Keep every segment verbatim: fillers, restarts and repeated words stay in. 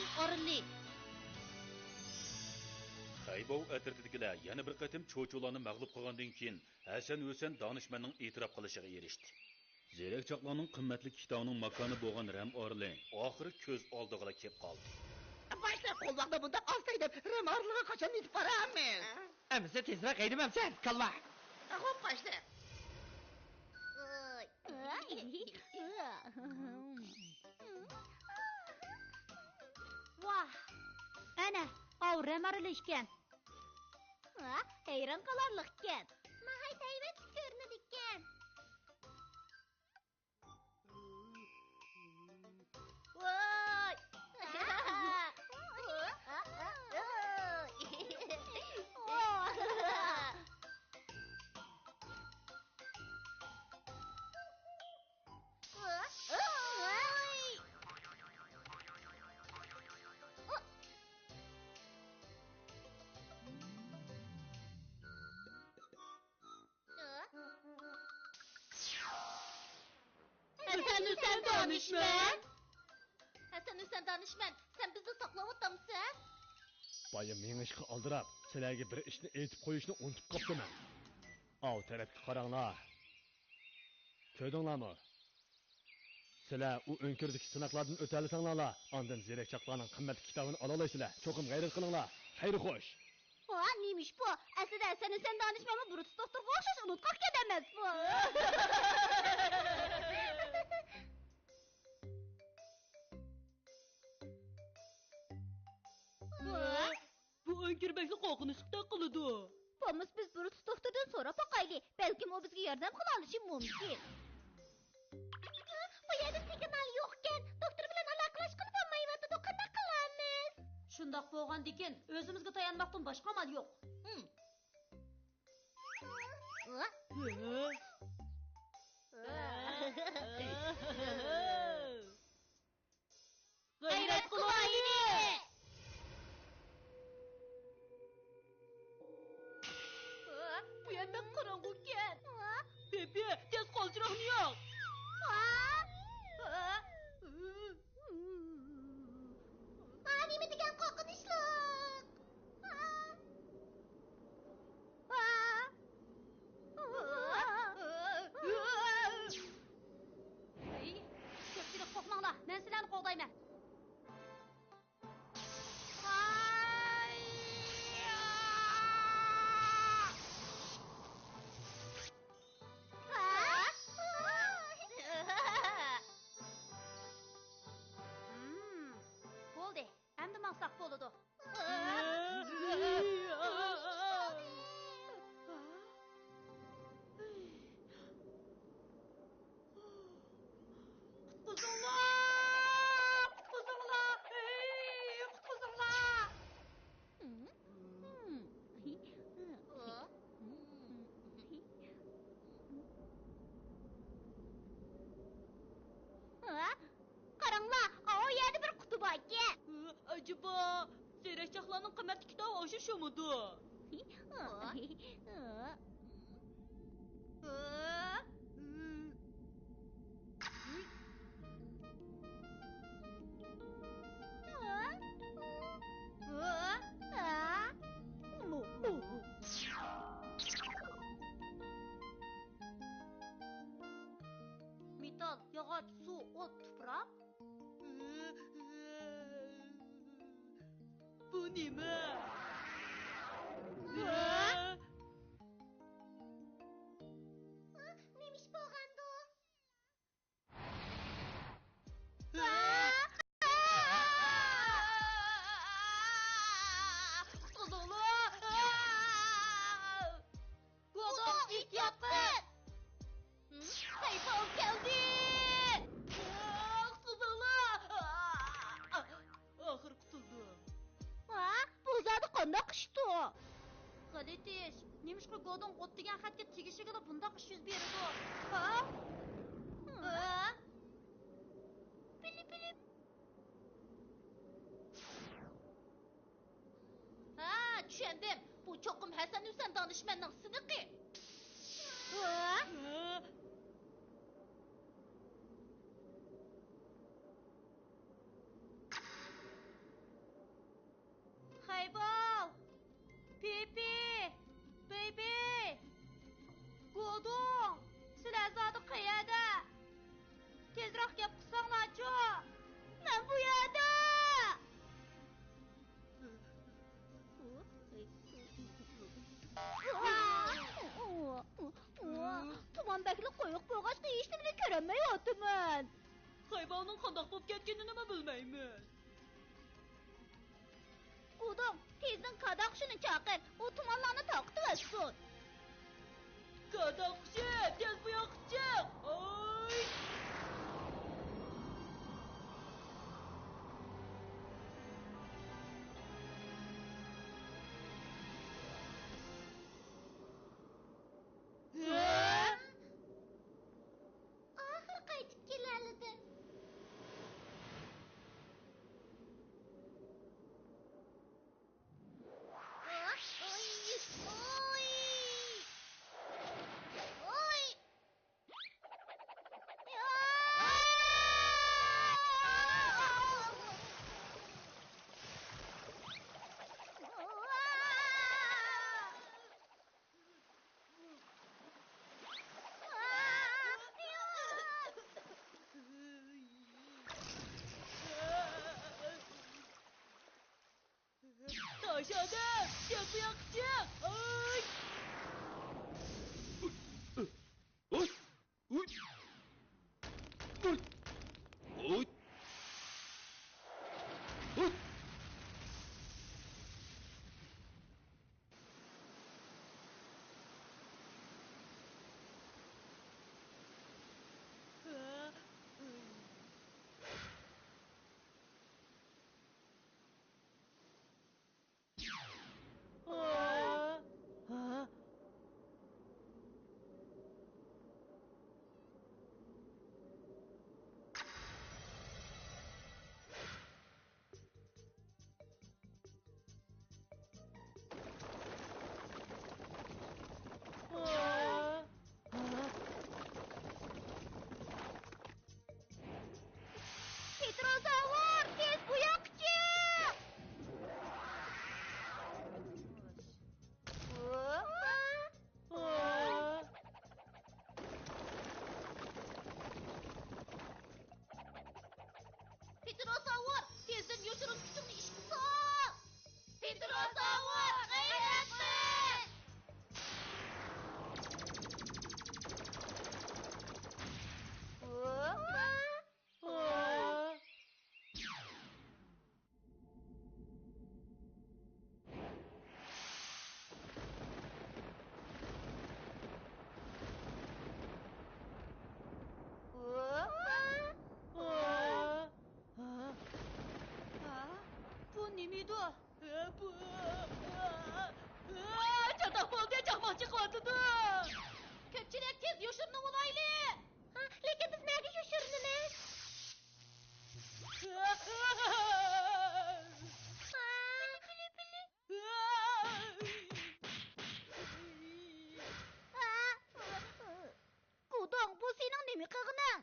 ئارىلى. خەيبوۋ ئەترىتىدىكىلەر يەنە بىر قېتىم چوچۇلارنى مەغلۇپ قىلغاندىن كېيىن، ھەسەن ھۈسەن دانىشمەننىڭ ئېتىراپ قىلىشىغا ئېرىشتى. زېرەك چاقلارنىڭ قىممەتلىك كىتابىنىڭ ماكانى بولغان رەم ئارىلى ئاخىرى كۆز ئالدىغىلا كېلىپ قالدى. باشلىق، قولۋاقنى بۇنداق ئاستايدەپ رەم ئارىلىغا قاچان يېتىپ بارامىز؟ ئەمىسە تېزرەك ھەيدىمەمسەن، كاللا! خوپ، باشلىق. ۋاھ، ئەنە، ئاۋۇ رەم ئارىلى ئىكەن. ھەيران قالارلىق ئىكەن. ناھايىتى ھەيۋەتلىك كۆرۈنىدىكەن. ۋاي! ھەسەن ھۈسەن دانىشمەن! ھەسەن ھۈسەن دانىشمەن، سەن بىزنى ساقلاۋاتامسەن؟ بايا مېڭىشقا ئالدىراپ، سىلەرگە بىر ئىشنى ئېيتىپ قويۇشنى ئۇنتۇپ قاپتىمەن. ئاۋۇ تەرەپكە قاراڭلار. كۆردۈڭلارمۇ؟ سىلەر ئۇ ئۆڭكۈردىكى سىناقلاردىن ئۆتەلىسەڭلارلا، ئاندىن زېرەك چاقلارنىڭ قىممەتلىك كىتابىنى ئالالايسىلەر. چوقۇم غەيرەت قىلىڭلار. خەير خوش! ۋا، نېمىش بۇ؟ ئەسلىدە ھەسەن ھۈسەن دانىشمەنمۇ بۇرۇتۇس دوختۇرغا ئوخشاش ئۇنتقاق گەدە ئەمەس بۇ. ۋا، بۇ ئۆڭكۈر بەكلا قورقۇنچلۇقتەك قىلىدۇ. بولمىسا بىز بۇرۇتۇس دوختۇردىن سوراپ باقايلى. بەلكىم ئۇ بىزگە ياردەم قىلالىشى مۇمكىن. بۇ يەردە سىگنال يوقكەن. دوختۇر بىلەن ئالاقىلەشكىلى بولمايۋاتىدۇ. قانداق قىلىمىز؟ شۇنداق بولغاندىكىن ئۆزىمىزگە تايانماقتىن باشقا ئامال يوق. ھىم. غەيرەت قىلايلى! بۇ يەر بەك قاراڭغۇكەن. پېپى، تېز قالچىراغنى ياق. نېمە دېگەن قورقۇنچلۇق! ھەي، كۆپچىلىك قورقماڭلار، مەن سىلەرنى قوغدايمەن. بولدى، ئەمدى ماڭساق بولىدۇ. قۇتقۇزۇڭلار! قۇتقۇزۇڭلار! ھېي، قۇتقۇزۇڭلار! قاراڭلار، ئاۋۇ يەردە بىر قۇتى باركەن. ئەجەبا، زېرەكچاقلارنىڭ قىممەتلىك كىتابى ئاشۇ شۇمىدۇ؟ مېتال، ياغاچ، سۇ، ئوت، تۇپراق. بۇ نېمە؟ نېمە ئىش بولغاندۇ؟ قۇتقۇزۇڭلار! گودۇڭ، ئېھتىيات قىل! خەيپاۋ كەلدى! قۇتقۇزۇڭلار! ئاخىرى قۇتۇلدۇم. ھا؟ بۇ زادى قانداق ئىشتۇ؟ غەلىتە ئىش. نېمىشقا گودۇڭ ئوت دېگەن خەتكە تېگىشىگىلا بۇنداق ئىش يۈز بېرىدۇ؟ ھا؟ ھا؟ بىلىپ، بىلىپ. ھا، چۈشەندىم. بۇ چوقۇم ھەسەن ھۈسەن دانىشمەننىڭ سىنىقى. ھا؟ تېزرەك گەپ قىلساڭلارچۇ! مەن بۇ يەردە! تۇمان بەكلا قويۇق بولغاچقا، ھېچنېمىنى كۆرەلمەيۋاتىمەن. خەيباڭنىڭ قانداق بولۇپ كەتكىنىنىمۇ بىلمەيمەن. گۇدۇڭ، تېزدىن كاداقۇشىنى چاقىر، ئۇ تۇمانلارنى تارقىتىۋەتسۇن. كاداقۇشى، تېز بۇ ياققا چىق! ئاي! ھە؟ ئاخىرى قايتىپ كېلەلىدىم. تاش ئادەم، تېز بۇ ياققا چىق! ئاي! ئۇي! ئۇي! ئۇي! ئۇي! پېتروزاۋر، تېز بۇ ياققا چىق! پېتروزاۋر، تېزدىن يوشۇرۇن كۈچۈڭنى ئىشقا سال! پېتروزاۋر، غەيرەت قىل! بۇ نېمىدۇ؟ چاتاق بولدى، چاقماق چېقىۋاتىدۇ. كۆپچىلىك، تېز يوشۇرۇنۇۋالايلى. لېكىن بىز نەگە يوشۇرۇنىمىز؟ گۇدۇڭ، بۇ سېنىڭ نېمە قىلغىنىڭ؟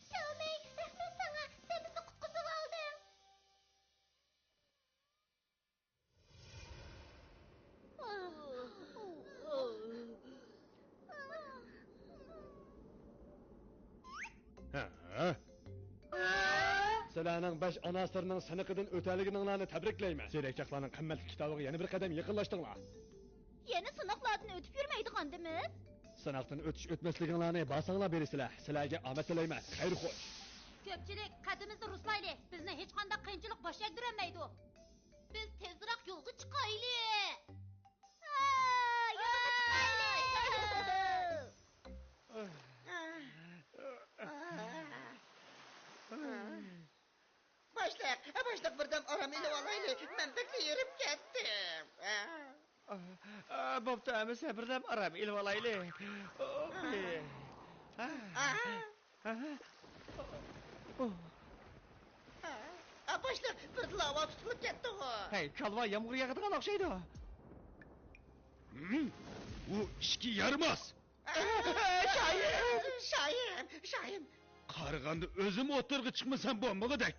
شاۋمېي، رەھمەت ساڭا، سەن بىزنى قۇتقۇزۇۋالدىڭ. ھە؟ سىلەرنىڭ بەش ئانا سىرىنىڭ سىنىقىدىن ئۆتەلىگىنىڭلارنى تەبرىكلەيمەن. تېرەكچاقلارنىڭ قىممەتلىك كىتابىغا يەنە بىر قەدەم يېقىنلاشتىڭلار. يەنە سىناقلاردىن ئۆتۈپ يۈرمەيدىغاندىمىز؟ سىناقتىن ئۆتۈش ئۆتمەسلىكىڭلارنى بارساڭلار بىلىسىلەر. سىلەرگە ئامەت تىلەيمەن. خەير خوش. كۆپچىلىك، قەددىمىزنى رۇسلايلى. بىزنى ھېچقانداق قىيىنچىلىق باش ئەگدۈرەلمەيدۇ. بىز تېزرەك يولغا چىقايلى. يولغا چىقايلى. باشلىق، باشلىق، بىردەم ئارام ئېلىۋالايلى. مەن بەكلا ھېرىپ كەتتىم. ئا، ئا، بوپتۇ، ئەمىسە بىردەم ئارام ئېلىۋالايلى. ئوي. ئا. ئا. ئا. ئا، باشلىق، بىردىنلا ھاۋا تۇتۇلۇپ كەتتىغۇ. ھەي، كالۋا، يامغۇر ياغىدىغان ئوخشايدۇ. ھىم؟ بۇ ئىشكە يارىماس. شايىم! شايىم! شايىم! قارىغاندا ئۆزۈم ئوتتۇرىغا چىقمىسام بولمىغۇدەك.